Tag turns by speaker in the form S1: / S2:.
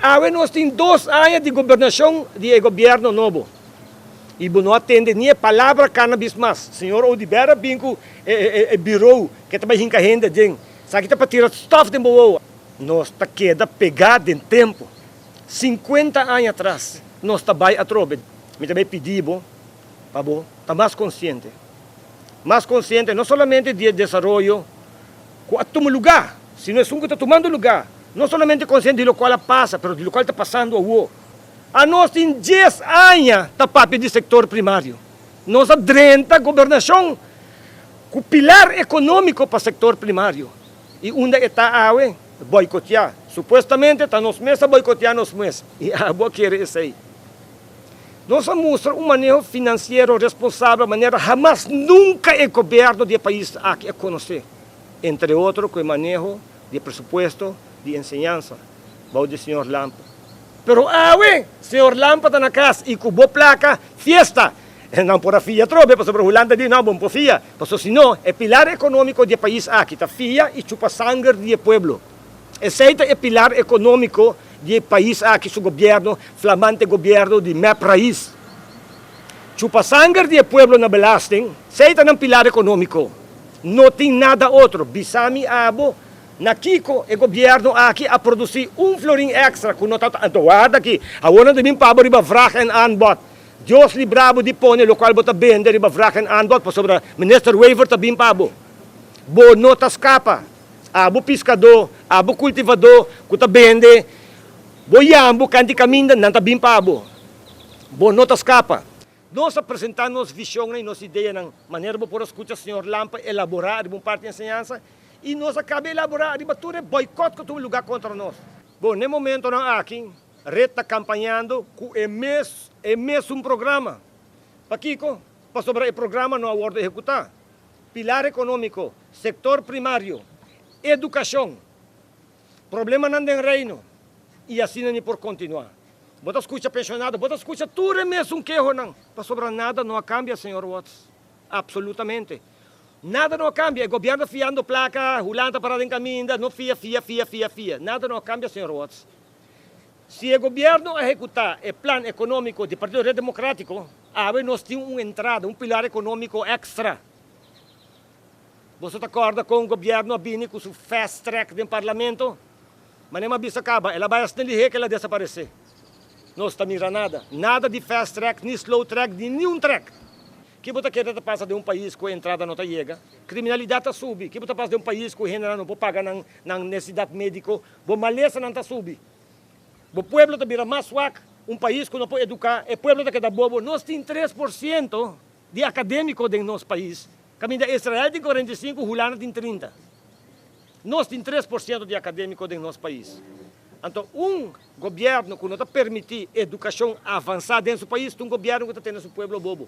S1: Awe nos tin 2 aña di gobernashon di e gobièrnu nobo. I bo no a tende ni e palabra cannabis mas. Señor Oduber a bin ku e bureau ku ta bai hinka hende den. Esaki ta pa tira stof den bo wowo. Nos ta keda pegá den tempu. 50 aña atras nos ta bai atrobe. Mi ta bai pidi bo pa bo ta mas konsiente. Mas konsiente no solamente di desaroyo ku a tuma lugá, sino esun ku ta tumando lugá. No solamente konsiente di lokual a pasa, pero di lokual ta pasando awor. Anos tin 10 aña ta papia di sektor primario. Nos a drenta gobernashon ku pilar ekonómiko pa sektor primario. I unda e ta awe? Boikoteá. Supuestamente ta nos mes a boikoteá nos mes. I abo a kere esei. Nos a mustra un maneho finansiero responsabel manera hamas nunka e gobièrnu di e pais aki a konosé. Entre otro ku e maneho di presupuesto di enseñansa bou di señor Lampe. Pero awe, señor Lampe ta na kas i ku bo plaka fiesta. Nan por a fia trobe, pasobra Hulanda di no, bo no por fia. Pasobra si no, e pilar ekonómiko di e pais aki ta fia i chupa sanger di e pueblo. Esei ta e pilar ekonómiko di e pais aki, su gobièrnu, flamante gobièrnu di MEP Raiz. Chupa sanger di e pueblo na belasting, esei ta nan pilar ekonómiko. No tin nada otro. Bisa mi abo, na kiko e gobièrnu aki a produsí un florin èkstra ku no ta. Anto warda aki, awor nan ta bin pa bo riba vraag en aanbod. Dios libra bo di pone lokual bo ta bende riba vraag en aanbod, pasobra minister Wever ta bin pa bo. Bo no ta skapa. Abo piskadó, abo kultivadó ku ta bende bo yambo kanti kaminda, nan ta bin pa bo. Bo no ta skapa. Nos a presentá nos vishonnan i nos ideanan manera bo por a skucha señor Lampe elaborá riba un parti di enseñansa i nos a kaba elaborá riba tur e boikòt ku tuma lugá kontra nos. Bon, n'e momentonan aki red ta kampañando ku e mes e mesun programa. Pakiko? Pasobra e programa no a wòrdu ehekutá. Pilar ekonómiko, sektor primario, edukashon, problemanan den Reino i asina ni por kontinuá. Bo ta skucha penshonado, bo ta skucha tur e mesun kehonan, pasobra nada no a kambia, señor Watts. Absolutamente. Nada no a kambia. E gobièrnu ta fiando plaka, Hulanda ta pará den kaminda, no fia, fia, fia, fia, fia. Nada no a kambia, señor Watts. Si e gobièrnu a ehekutá e plan ekonómiko di Partido Red Demokrátiko, awe nos tin un entrada, un pilar ekonómiko èkstra. Boso ta kòrda kon gobièrnu a bini ku su fast track den parlamento? Manera mi a bisa kaba, el a bai asina lihé ku el a desaparesé. Nos ta mira nada. Nada di fast track, ni slow track, ni niun track. Ki bo ta kere ta pasa den un pais ku e entrada no ta yega? Kriminalidat ta subi. Ki bo ta pasa den un pais ku hendenan no por paga nan nan nesesidat médiko? Bo malesanan ta subi. Bo pueblo ta bira mas swak. Un pais ku no por eduká, e pueblo ta keda bobo. Nos tin 3% di akadémiko den nos pais. Kaminda Israel tin 45, Hulanda tin 30. Nos tin 3% di akadémiko den nos pais. Anto un gobièrnu ku no ta permití edukashon avansá den su pais ta un gobièrnu ku ta tene su pueblo bobo.